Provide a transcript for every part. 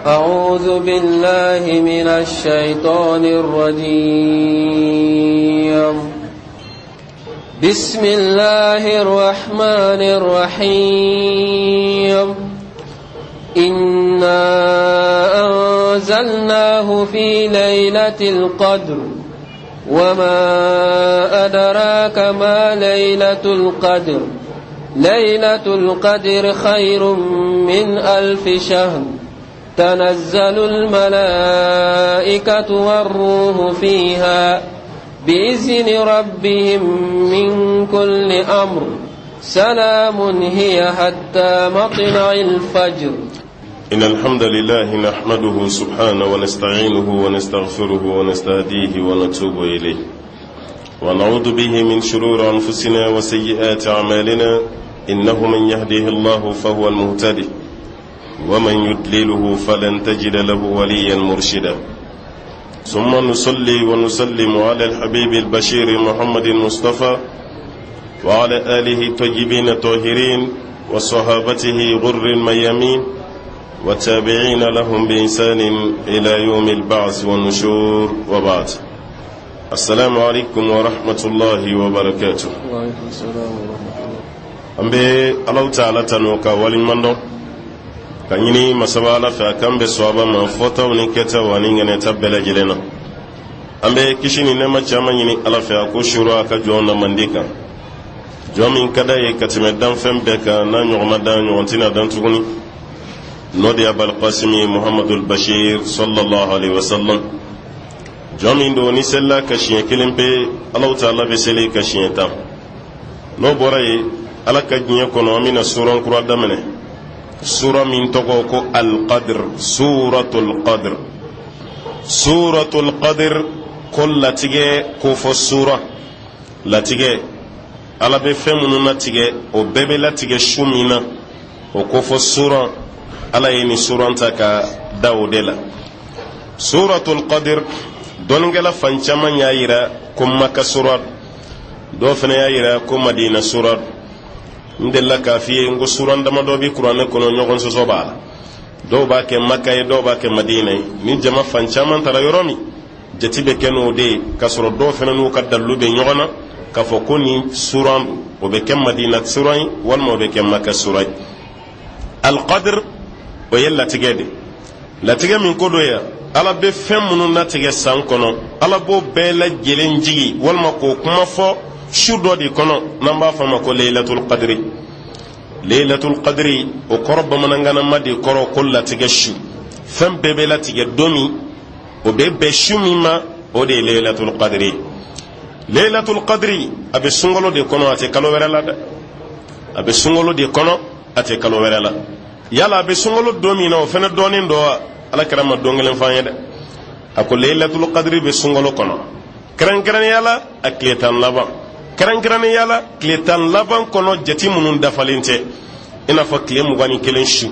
أعوذ بالله من الشيطان الرجيم بسم الله الرحمن الرحيم إنا أنزلناه في ليلة القدر وما أدراك ما ليلة القدر ليلة القدر خير من ألف شهر تنزل الملائكة والروح فيها بإذن ربهم من كل أمر سلام هي حتى مطلع الفجر إن الحمد لله نحمده سبحانه ونستعينه ونستغفره ونستهديه ونتوب إليه ونعوذ به من شرور أنفسنا وسيئات أعمالنا إنه من يهده الله فهو المهتدي ومن يدلله فلن تجد له وليا مرشدا ثم نصلي ونسلم على الحبيب البشير محمد المصطفى وعلى آله الطيبين الطاهرين وصحابته غر الميامين والتابعين لهم بإنسان إلى يوم البعث والنشور وبعد السلام عليكم ورحمة الله وبركاته وعليكم السلام ورحمة الله an bɛ Alahu taala tanu ka waleɲuman dɔn ka ɲini masaba ala fɛ a k'an bɛn sawaba ma fɔtaw ni kɛtaw ani ŋɛnɛta bɛɛ lajɛlen na an bɛ kisi ni nɛɛma caman ɲini ala fɛ a k'o suuru a ka jɔn na mandi kan jɔn min ka d'a ye ka tɛmɛ danfɛn bɛɛ kan n'a ɲɔgɔn ma dan ɲɔgɔn tɛna dan tuguni n'o de ye abalkasimi muhamadul bashir sallallahu alaihi wasallam jɔn min don n'i selila a kan siɲɛ kelen pe Alahu taala bɛ seli i kan siɲɛ tan n'o bɔra yen ala ka diɲɛ kɔnɔ an bɛna suran kura daminɛ sura min tɔgɔ ko alqadr suratul qadr suratul qadr ko latigɛ kofɔ sura latigɛ ala bɛ fɛn minnu latigɛ o bɛɛ bɛ latigɛ su min na o kofɔ sura ala ye nin suran ta ka da o de la suratul qadr dɔnnikɛla fan caman y'a yira ko maka sura dɔw fana y'a yira ko madina sura n delila k'a f'i ye n ko suran damadɔ bɛ kuranɛ kɔnɔ ɲɔgɔn sɔsɔ b'a la dɔw b'a kɛ maka ye dɔw b'a kɛ madina ye ni jama fan caman taara yɔrɔ min jate bɛ kɛ n'o de ye k'a sɔrɔ dɔw fana n'u ka dalilu bɛ ɲɔgɔn na k'a fɔ ko nin suran don o bɛ kɛ madina suran ye walima o bɛ kɛ maka suran ye alqadr o ye latigɛ de latigɛ min ko don yan ala bɛ fɛn minnu latigɛ san kɔnɔ ala b'o bɛɛ lajɛlen jigi walima k'o kuma fɔ su dɔ de kɔnɔ n'an b'a fɔ a ma ko leilatul qadri leilatul qadri o kɔrɔ bamanankanama de kɔrɔ ko latigɛ su fɛn bɛɛ bɛ latigɛ don min o bɛ bɛn su min ma o de ye leilatul qadri leilatul qadri a bɛ sunkalo de kɔnɔ a tɛ kalo wɛrɛ la dɛ a bɛ sunkalo de kɔnɔ a tɛ kalo wɛrɛ la yala a bɛ sunkalo don min na o fana dɔnnen don wa ala kira ma don kelen f'an ye dɛ a ko leilatul qadri bɛ sunkalo kɔnɔ kɛrɛnkɛrɛnnenya la a tile tan laban kɛrɛnkɛrɛnnenya la tile tan laban kɔnɔ jate minnu dafalen tɛ i n'a fɔ tile 21 su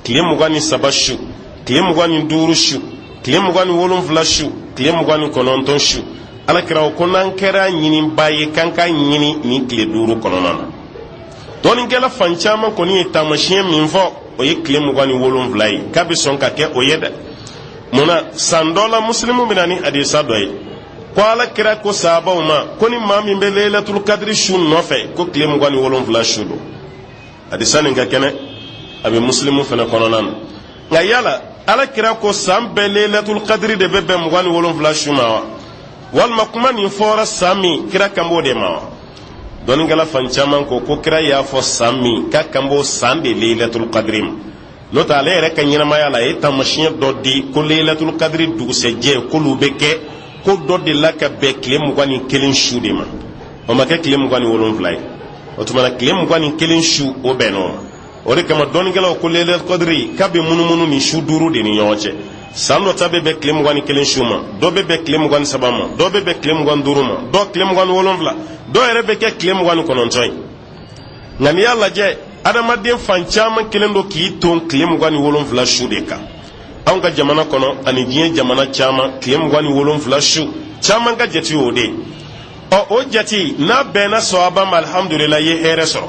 tile 23 su tile 25 su tile 27 su tile 29 su ala kira ko n'an kɛra ɲininbaa ye k'an k'a ɲini nin tile duuru kɔnɔna na dɔnnikɛla fan caman kɔni ye taamasiyɛn min fɔ o ye tile 27 ye k'a bɛ sɔn ka kɛ o ye dɛ mun na san dɔ la musilimu bɛ na ni hadisa dɔ ye ko ala kira ko sahabaw ma ko ni maa min bɛ leilatul kadiri su nɔfɛ ko tile 27 su don hadisa nin ka kɛnɛ a bɛ musilimu fana kɔnɔna na nka yala ala kira ko san bɛɛ leilatul kadiri de bɛ bɛn 27 su ma wa walima kuma nin fɔra san min kira kan b'o de ma wa dɔnnikɛla fan caman ko ko kira y'a fɔ san min k'a kan b'o san de leilatul kadiri ma n'o tɛ ale yɛrɛ ka ɲɛnamaya la a ye taamasiyɛn dɔ di ko leilatul kadiri dugusɛjɛ k'olu bɛ kɛ ko dɔ delila ka bɛn tile 21 su de ma o ma kɛ tile 27 ye o tuma na tile 21 su o bɛnn'o ma o de kama dɔnnikɛlaw ko leilatul kadiri k'a bɛ munumunu nin su duuru de ni ɲɔgɔn cɛ san dɔ ta bɛ bɛn tile 21 su ma dɔ bɛ bɛn tile 23 ma dɔ bɛ bɛn tile 25 ma dɔ tile 27 dɔw yɛrɛ bɛ kɛ tile 29 ye nka n'i y'a lajɛ adamaden fan caman kɛlen don k'i ton tile 27 su de kan anw ka jamana kɔnɔ ani diɲɛ jamana caman tile 27 su caman ka jate y'o de ye ɔ o jate n'a bɛnna sawaba ma alihamudulila i ye hɛrɛ sɔrɔ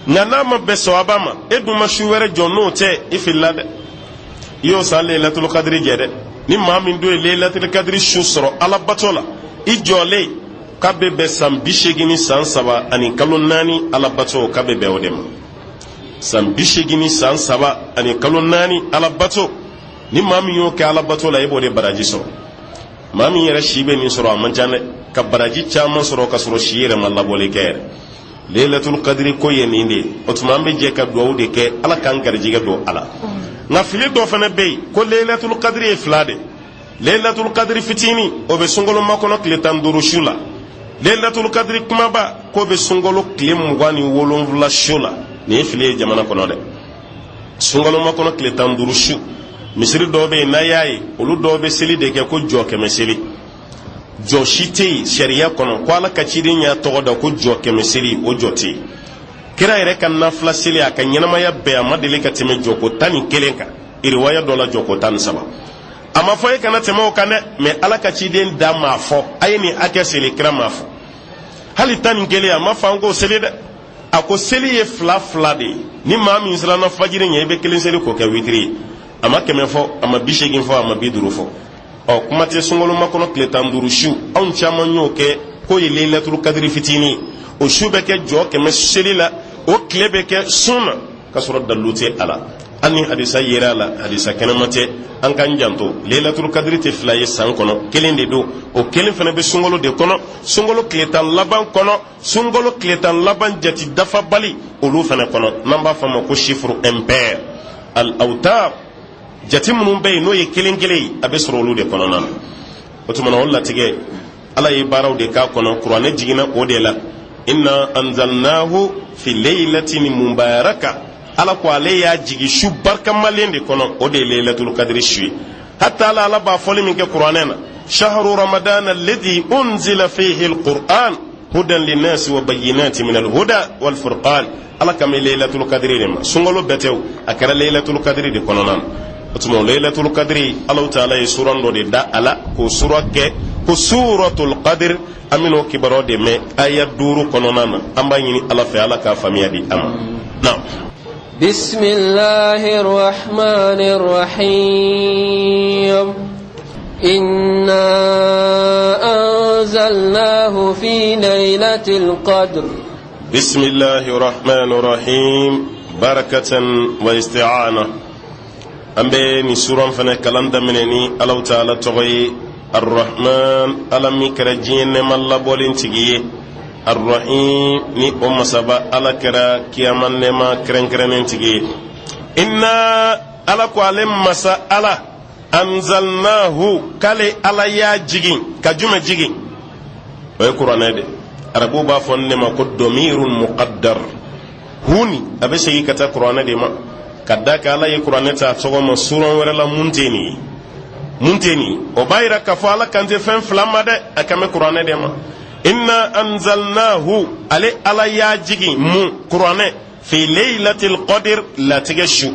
nka n'a ma bɛn sawaba ma e dun ma su wɛrɛ jɔ n'o tɛ i filila dɛ I y'o san Leilatul Kadiri jɛ dɛ. Ni maa min dun ye Leilatul Kadiri su sɔrɔ alabato la i jɔlen, k'a bɛ bɛn san 80 ni san 3 ani kalo 4 alabato, k'a bɛ bɛn o de ma. San 80 ni san 3 ani kalo 4 alabato, ni maa min y'o kɛ alabato la, e b'o de baraji sɔrɔ. Maa min yɛrɛ si bɛ nin sɔrɔ, a man ca dɛ, ka baraji caman sɔrɔ ka sɔrɔ si yɛrɛ ma labɔli kɛ yɛrɛ. Leilatul Kadiri ko ye nin de ye. O tuma an bɛ jɛ ka dugawu de kɛ, Ala k'an garijɛgɛ don a la. Nka fili dɔ fana bɛ yen ko Leilatul Kadiri ye fila de. Leilatul Kadiri fitinin, o bɛ sunkalo makɔnɔ tile 15 su la. Leilatul Kadiri kumaba, k'o bɛ sunkalo tile 27 su la. Nin ye fili ye jamana kɔnɔ dɛ. Sunkalo makɔnɔ tile 15 su, misiri dɔw bɛ yen, n'a y'a ye olu dɔw bɛ seli de kɛ ko jɔ kɛmɛ seli. Jɔ si tɛ yen sariya kɔnɔ ko Ala ka ciden y'a tɔgɔ da ko jɔ kɛmɛ seli. O jɔ tɛ yen. Kira yɛrɛ ka nafila seli a ka ɲɛnamaya bɛɛ, a ma deli ka tɛmɛ jɔko 11 kan, iriwaya dɔ la jɔko 13. A ma fɔ e kana tɛmɛ o kan dɛ, mɛ Ala ka ciden da m'a fɔ a ye nin hakɛ seli. Kira m'a fɔ hali 11, a ma fɔ an k'o seli dɛ. A ko seli ye fila fila de ye. Ni maa min siranna fajiri ɲɛ, i bɛ kelen seli k'o kɛ witiri ye. A ma 100 fɔ, a ma 80 fɔ, a ma 50 fɔ. Ɔ, kuma tɛ sunkalo makɔnɔ tile 15 su. Anw caman y'o kɛ k'o ye Leilatul Kadiri fitinin. O su bɛ kɛ jɔ kɛmɛ seli la, o tile bɛ kɛ sun na, k'a sɔrɔ dalilu tɛ a la. Hali ni hadisa yera a la, hadisa kɛnɛma tɛ. An k'an janto, Leilatul Kadiri tɛ fila ye san kɔnɔ, kelen de don. O kelen fana bɛ sunkalo de kɔnɔ, sunkalo tile 10 laban kɔnɔ, sunkalo tile 10 laban jate dafabali olu fana kɔnɔ, n'an b'a fɔ a ma ko chiffre impair, al awtar, jate minnu bɛ yen n'o ye kelen kelen ye, a bɛ sɔrɔ olu de kɔnɔna na. O tuma na, o latigɛ, Ala ye baaraw de k'a kɔnɔ. Kuranɛ jiginna o de la. Inna anzalnahu fi laylatin mubaraka. Ala ko ale y'a jigi su barikamalen de kɔnɔ, o de ye Laylatul Kadiri su ye. Hatta ala b'a fɔli min kɛ kuranɛ na: shahru ramadan alladhi unzila fihi alquran hudan linnasi wa bayyinati min alhuda wal furqan. Ala kan bɛ Laylatul Kadiri de ma. Sunkalo bɛɛ tɛ, a kɛra Laylatul Kadiri de kɔnɔna na. O tuma Laylatul Kadiri, Alahu Taala ye suran dɔ de da a la k'o sura kɛ ko Suratul Kadir. An bɛn'o kibaruyaw de mɛn aya 5 kɔnɔna na. An b'a ɲini Ala fɛ, Ala k'a faamuya di an ma. Naam. بسم الله الرحمن الرحيم. إنا أنزلناه في ليلة القدر. بسم الله الرحمن الرحيم، بركة واستعانة. An bɛ nin suran fana kalan daminɛ ni Alahu Taala tɔgɔ ye, Arrahman, Ala min kɛra diɲɛ nɛɛma labɔlen tigi ye, Arrahim, ni o masaba Ala kɛra kiyama nɛɛma kɛrɛnkɛrɛnnen tigi ye. Inna, Ala ko ale masa Ala, anzalnahu, k'ale Ala y'a jigin. Ka jumɛn jigin? O ye kuranɛ de. Arabuw b'a fɔ ne ma ko domirun muqaddar huni, a bɛ segin ka taa kuranɛ de ma, ka da kan Ala ye kuranɛ ta tɔgɔ ma suran wɛrɛ la mun tɛ nin ye, mun tɛ nin ye. O b'a yira k'a fɔ Ala kan tɛ fɛn fila ma dɛ, a kan bɛ kuranɛ de ma. Inna anzalnahu, ale Ala y'a jigin mun? Kuranɛ. Fi laylatil qadr, latigɛ su.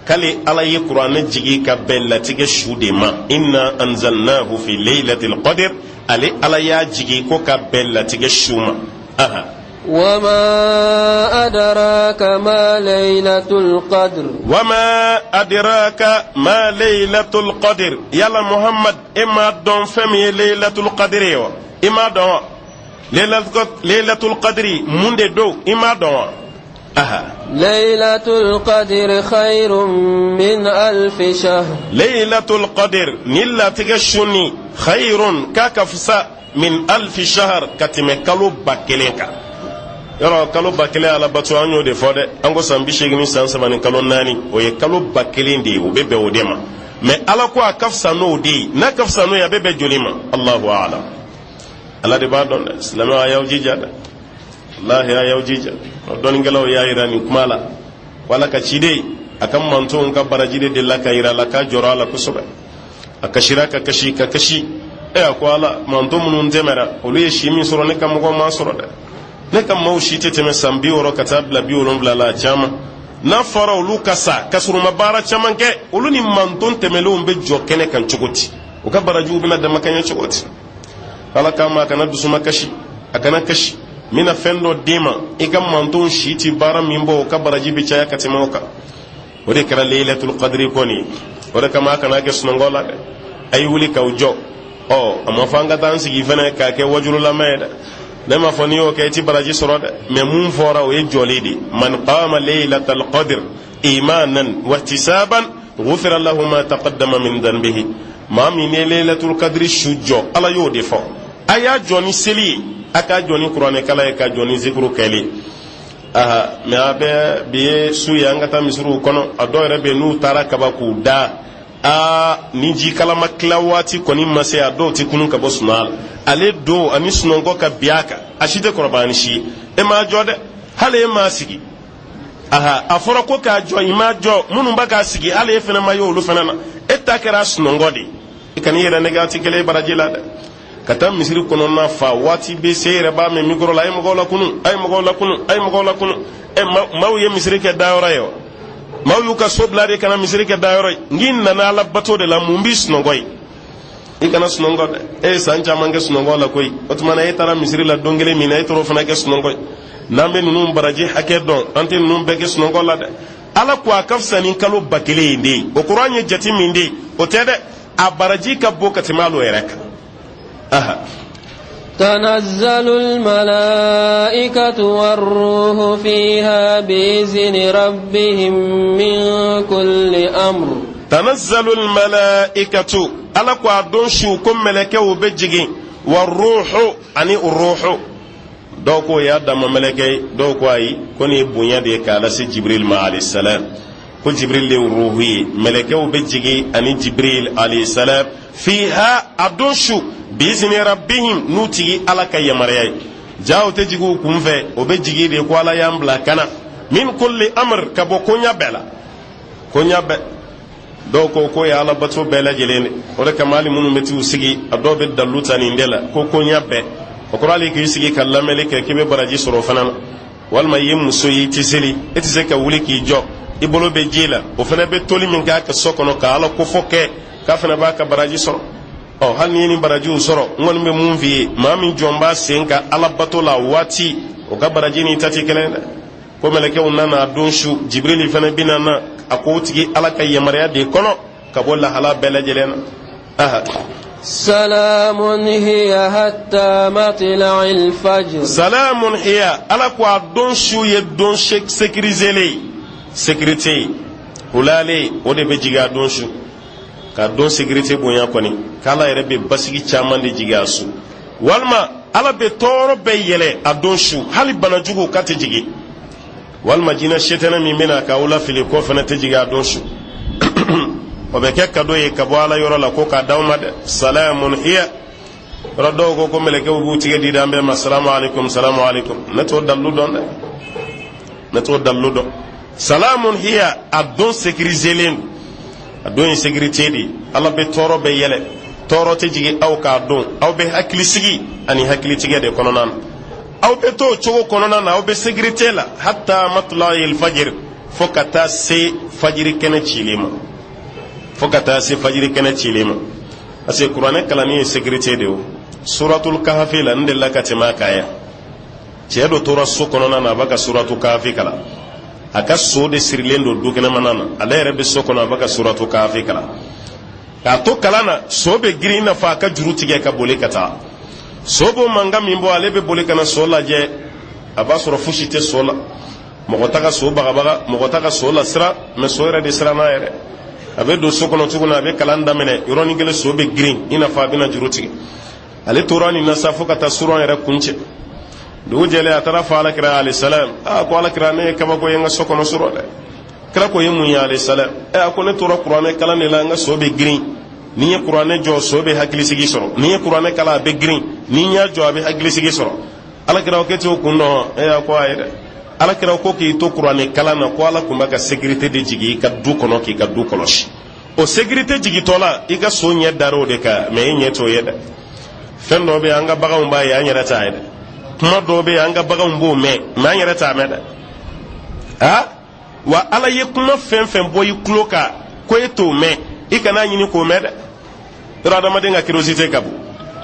K'ale Ala ye kuranɛ jigi ka bɛn latigɛ su de ma. Inna anzalnahu fi laylatil qadr, ale Ala y'a jigi ko ka bɛn latigɛ su ma. Aha. وما أدراك ما ليلة القدر. وما أدراك ما ليلة القدر. Yala Muhammad, e m'a dɔn fɛn min ye Laylatul Qadr ye wa? I m'a dɔn wa? Laylatul Qadri mun de don, i m'a dɔn wa? Aha. ليلة القدر خير من ألف شهر. Laylatul Qadr, ni latigɛ su ni, khayrun, k'a ka fisa, min alfi shahar, ka tɛmɛ kalo 1000 kan. Yɔrɔ kalo 1000 alabato, an y'o de fɔ dɛ. An ko san 80 ni san 3 ni kalo 4, o ye kalo 1000 de ye, o bɛ bɛn o de ma. Mɛ Ala ko a ka fisa n'o de ye. N'a ka fisa n'o ye, a bɛ bɛn joli ma? Allahu alam, Ala de b'a dɔn dɛ. Silamɛw, a y'aw jija dɛ, walahi, a y'aw jija. Dɔnnikɛlaw y'a yira nin kuma la, wala ka ciden a ka mantonw ka baraji de delila ka yira a la k'a jɔrɔ a la kosɛbɛ. A kasira ka kasi ka kasi. E, a ko Ala, manton minnu tɛmɛra, olu ye si min sɔrɔ, ne ka mɔgɔw m'a sɔrɔ dɛ. Ne ka maaw si tɛ tɛmɛ san 60 ka taa bila 70 la a caman. N'a fɔra olu ka sa ka sɔrɔ u ma baara caman kɛ, olu ni manton tɛmɛlenw bɛ jɔ kɛnɛ kan cogo di? U ka barajiw bɛna damakɛɲɛ cogo di? Ala k'a ma, a kana dusuma kasi, a kana kasi. N bɛna fɛn dɔ d'e ma, i ka mantonw si ti baara min bɔ, o ka baraji bɛ caya ka tɛmɛ o kan. O de kɛra Laylatul Qadri kɔni. O de kama a kana kɛ sunɔgɔ la dɛ, a ye wuli k'aw jɔ. Ɔ, a ma fɔ an ka taa an sigi fɛnɛ k'a kɛ wajululamɛn ye dɛ. Ne ma fɔ n'i y'o kɛ i ti baraji sɔrɔ dɛ, mɛ mun fɔra, o ye jɔli de. Man qama laylatal qadr imanan wa ihtisaban ghufira lahu ma taqaddama min dhanbihi. Maa min ye laylatul qadri su jɔ, Ala y'o de fɔ, a y'a jɔ ni seli ye, a k'a jɔ ni kuranɛkalan ye, k'a jɔ ni zikuru kɛli. Aha, mɛ a bɛ bi ye su ye, an ka taa misiriw kɔnɔ. A dɔw yɛrɛ bɛ yen, n'u taara kaba k'u da, aa, ni ji kalama tila waati kɔni ma se, a dɔw ti kunun ka bɔ sunɔgɔ la. Ale don ani sunɔgɔ ka bin a kan, a si tɛ kɔrɔbaya ni si ye. E m'a jɔ dɛ, hali e m'a sigi. Aha, a fɔra ko k'a jɔ, i m'a jɔ. Minnu b'a k'a sigi, hali e fana ma ye olu fana na. E ta kɛra sunɔgɔ de ye. I kan'i yɛrɛ nɛgɛ, a ti kelen baraji la dɛ. Ka taa misiri kɔnɔna fa, waati bɛ se, e yɛrɛ b'a mɛn mikoro la: "A ye mɔgɔw lakunu, a ye mɔgɔw lakunu, a ye mɔgɔw lakunu." Ɛ, maaw ye misiri kɛ dayɔrɔ ye wa? Maaw y'u ka so bila de ka na misiri kɛ dayɔrɔ ye. N'i nana Ala bato de la, mun b'i sunɔgɔ ye? I kana sunɔgɔ dɛ. E ye san caman kɛ sunɔgɔ la koyi. O tuma na, e taara misiri la don kelen min na, e taara o fana kɛ sunɔgɔ ye. N'an bɛ ninnu baraji hakɛ dɔn, an tɛ ninnu bɛɛ kɛ sunɔgɔ la dɛ. Ala ko a ka fisa ni kalo 1000 ye de ye. O kɔrɔ, an ye jate min de ye, o tɛ dɛ, a baraji ka bon ka tɛmɛ al'o yɛrɛ kan. Aha. تنزل الملائكة والروح فيها بإذن ربهم من كل أمر. تنزل الملائكة، Ala ko a don su ko mɛlɛkɛw bɛ jigin، والروح، ani ruhu. Dɔw ko o y'a dama mɛlɛkɛ ye, dɔw ko ayi, ko nin ye bonya de ye k'a lase Jibril ma alayhi salam, ko Jibril de ye ruhu ye. Mɛlɛkɛw bɛ jigin ani Jibril alayhi salam، فيها، a don su، بإذن ربهم، n'u tigi Ala ka yamaruya ye. Ja o tɛ jigin u kun fɛ, o bɛ jigin de ko Ala y'an bila kana. من كل أمر، ka bɔ koɲa bɛɛ la, koɲa bɛɛ. Dɔw ko k'o ye Ala bato bɛɛ lajɛlen de. O de kama, hali minnu bɛ t'u sigi, a dɔw bɛ dalilu ta nin de la ko koɲa bɛɛ. O kɔrɔ, hali k'i sigi ka lamɛnli kɛ, k'i bɛ baraji sɔrɔ o fana na. Walima i ye muso ye, i tɛ seli, e tɛ se ka wuli k'i jɔ, i bolo bɛ ji la, o fana bɛ toli min k'a ka so kɔnɔ ka Ala kofɔ kɛ, k'a fana b'a ka baraji sɔrɔ. Ɔ, hali n'i ye nin barajiw sɔrɔ, n kɔni bɛ mun f'i ye? Maa min jɔn b'a sen ka Ala bato la waati, o ka baraji n'i ta tɛ kelen dɛ. Ko mɛlɛkɛw nana a don su, Jibirili fana bɛna na. A ko o tigi Ala ka yamaruya de kɔnɔ ka bɔ lahala bɛɛ lajɛlen na. Aha. سلام هي حتى مطلع الفجر. سلام هي، Ala ko a don su ye don sécurisé ye, sécurité hulale o de bɛ jigin a don su. Ka don sécurité bonya kɔni, k'Ala yɛrɛ bɛ basigi caman de jigin a su, walima Ala bɛ tɔɔrɔ bɛɛ yɛlɛ a don su, hali banajugu k'a tɛ jigin, walima jinɛ sɛtɛnɛ min bɛna k'aw lafili k'o fana tɛ jigin a don su. O bɛ kɛ cadeau ye ka bɔ Ala yɔrɔ la ko k'a d'aw ma dɛ. سلام هي. Yɔrɔ dɔw ko ko mɛlɛkɛw b'u tigɛ di an bɛɛ ma: "Salamu alaikum, salamu alaikum." Ne t'o dalilu dɔn dɛ, ne t'o dalilu dɔn. سلام هي، a don sécurisé len don, a don ye sécurité de ye. Ala bɛ tɔɔrɔ bɛ yɛlɛ, tɔɔrɔ tɛ jigin aw k'a don. Aw bɛ hakilisigi ani hakilitigɛ de kɔnɔna na, aw bɛ to o cogo kɔnɔna na, aw bɛ sécurité la، حتى مطلع الفجر، fo ka taa se fajiri kɛnɛ cilen ma, fo ka taa se fajiri kɛnɛ cilen ma. Parce que kuranɛ kalanni ye sécurité de ye. O Suratul Kahafi la, n delila ka tɛmɛ a kan yan. Cɛ dɔ tora so kɔnɔna na, a b'a ka Suratu Kahafi kalan. A ka so de sirilen don dukɛnɛmana na, ale yɛrɛ bɛ so kɔnɔ, a b'a ka Suratu Kahafi kalan. K'a to kalan na, so bɛ girin i n'a fɔ a ka juru tigɛ ka boli ka taa. So b'o mankan min bɔ, ale bɛ boli ka na so lajɛ, a b'a sɔrɔ fosi tɛ so la. Mɔgɔ ta ka so bagabaga, mɔgɔ ta ka so lasiran, mɛ so yɛrɛ de siran n'a yɛrɛ. A bɛ don so kɔnɔ tuguni, a bɛ kalan daminɛ. Yɔrɔnin kelen, so bɛ girin i n'a fɔ a bɛna juru tigɛ. Ale tora nin na sa fo ka taa suran yɛrɛ kuncɛ. Dugu jɛlen, a taara fɔ Alakira alayhi salam. Aa, ko Alakira, ne ye kabako ye n ka so kɔnɔ sɔrɔ dɛ. Kira ko: ye mun ye alayhi salam? Ɛ, a ko ne tora kuranɛ kalan de la, n ka so bɛ girin. Ni n ye kuranɛ jɔ, so bɛ hakilisigi sɔrɔ. Ni n ye kuranɛ kalan, a bɛ girin. Ni n y'a jɔ, a bɛ hakilisigi sɔrɔ. Alakira o kɛ t'o kun dɔn. Ɛ, a ko ayi dɛ. Alakira ko k'i to kuranɛ kalan na, ko Ala tun b'a ka sécurité de jigin i ka du kɔnɔ k'i ka du kɔlɔsi. O sécurité jigintɔ la, i ka so ɲɛ dar'o de kan, mɛ e ɲɛ t'o ye dɛ. Fɛn dɔ bɛ yen, an ka baganw b'a ye, an yɛrɛ t'a ye dɛ. Kuma dɔw bɛ yen, an ka baganw b'o mɛn, mɛ an yɛrɛ t'a mɛn dɛ. A wa, Ala ye kuma fɛn fɛn bɔ i tulo kan ko e t'o mɛn, i kana ɲini k'o mɛn dɛ. Yɔrɔ adamaden ka curiosité ka bon.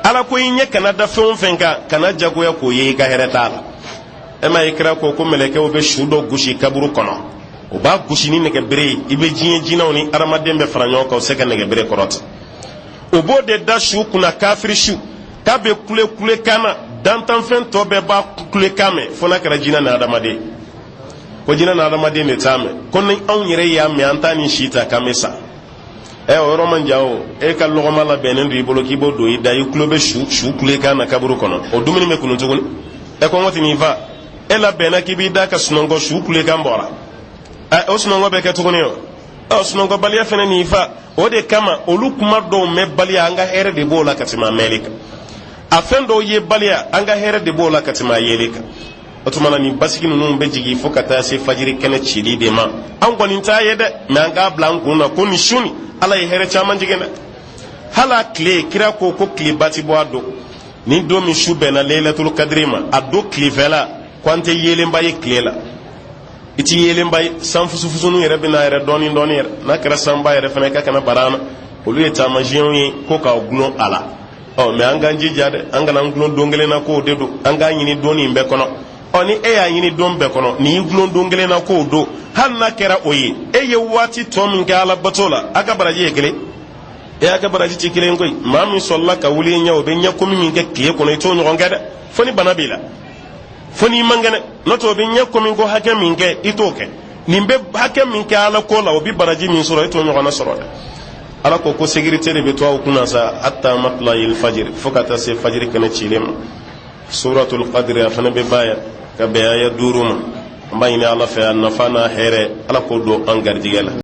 Ala ko i ɲɛ kana da fɛn o fɛn kan, kana jagoya k'o ye, i ka hɛrɛ t'a la. E ma ye, kira ko ko mɛlɛkɛw bɛ su dɔ gosi kaburu kɔnɔ. O b'a gosi ni nɛgɛbere ye. I bɛ diɲɛ jinɛw ni adamaden bɛɛ fara ɲɔgɔn kan, o se ka nɛgɛbere kɔrɔta. O b'o de da su kunna, kafiri su, k'a bɛ kule kulekan na, dantanfɛn tɔ bɛɛ b'a kulekan mɛn, fo n'a kɛra jinɛ ni adamaden. Ko jinɛ ni adamaden de t'a mɛn, ko ni anw yɛrɛ y'a mɛn, an t'a ni si ta k'an bɛ sa. Ɛ, o yɔrɔ man jan. O e ka lɔgɔma labɛnnen don i bolo k'i b'o don i da, i tulo bɛ su kulekan na kaburu kɔnɔ, o dumuni bɛ kunu tuguni. Ɛ, kɔngɔ tɛ n'i fa. E labɛnna k'i b'i da ka sunɔgɔ, su kulekan bɔra. Ɛ, o sunɔgɔ bɛ kɛ tuguni? O ɔ, sunɔgɔbaliya fana n'i fa. O de kama olu kuma dɔw mɛnbaliya, an ka hɛrɛ de b'o la ka tɛmɛ a mɛnli kan. A fɛn dɔw ye baliya, an ka hɛrɛ de b'o la ka tɛmɛ a yeli kan. O tuma na, nin basigi ninnu bɛ jigin fo ka taa se fajiri kɛnɛ cili de ma. An kɔni t'a ye dɛ, mɛ an k'a bila an kun na ko nin su nin, Ala ye hɛrɛ caman jigin dɛ. Hali a tile, kira ko ko tileba ti bɔ a don. Ni don min su bɛnna Leilatul Kadiri ma, a don tilefɛla ko an tɛ yeelenba ye tile la. I ti yeelenba ye, san fusufusunu yɛrɛ bɛ na yɛrɛ dɔɔni dɔɔni yɛrɛ. N'a kɛra sanba yɛrɛ fana, ka kana bara an na. Olu ye taamasiyɛnw ye ko k'aw gulon a la. Ɔ, mɛ an k'an jija dɛ, an kana an gulon don kelen na k'o de don, an k'a ɲini don nin bɛɛ kɔnɔ. Ɔ, ni e y'a ɲini don bɛɛ kɔnɔ, n'i y'i gulon don kelen na k'o don, hali n'a kɛra o ye, e ye waati tɔ min kɛ Ala bato la, a ka baraji ye kelen e y'a ka baraji ti kelen koyi. Maa min sɔrɔla ka wuli ɲɛ, o bɛ ɲɛkomi min kɛ tile kɔnɔ, i t'o ɲɔgɔn kɛ dɛ, fo ni bana b'i la, fo n'i man kɛnɛ. N'o tɛ, o bɛ ɲɛkomi ko hakɛ min kɛ, i t'o kɛ. Nin bɛ hakɛ min kɛ Ala ko la, o bɛ baraji min sɔrɔ, e t'o ɲɔgɔnna sɔrɔ dɛ. Ala ko ko sécurité de bɛ to aw kunna sa, hatta matlayil fajiri, fo ka taa se fajiri kɛnɛ cilen ma. Suratul Qadri, a fana bɛ ban yan ka bɛn aya 5 ma. An b'a ɲini Ala fɛ, a nafa n'a hɛrɛ, Ala k'o don an garijɛgɛ la.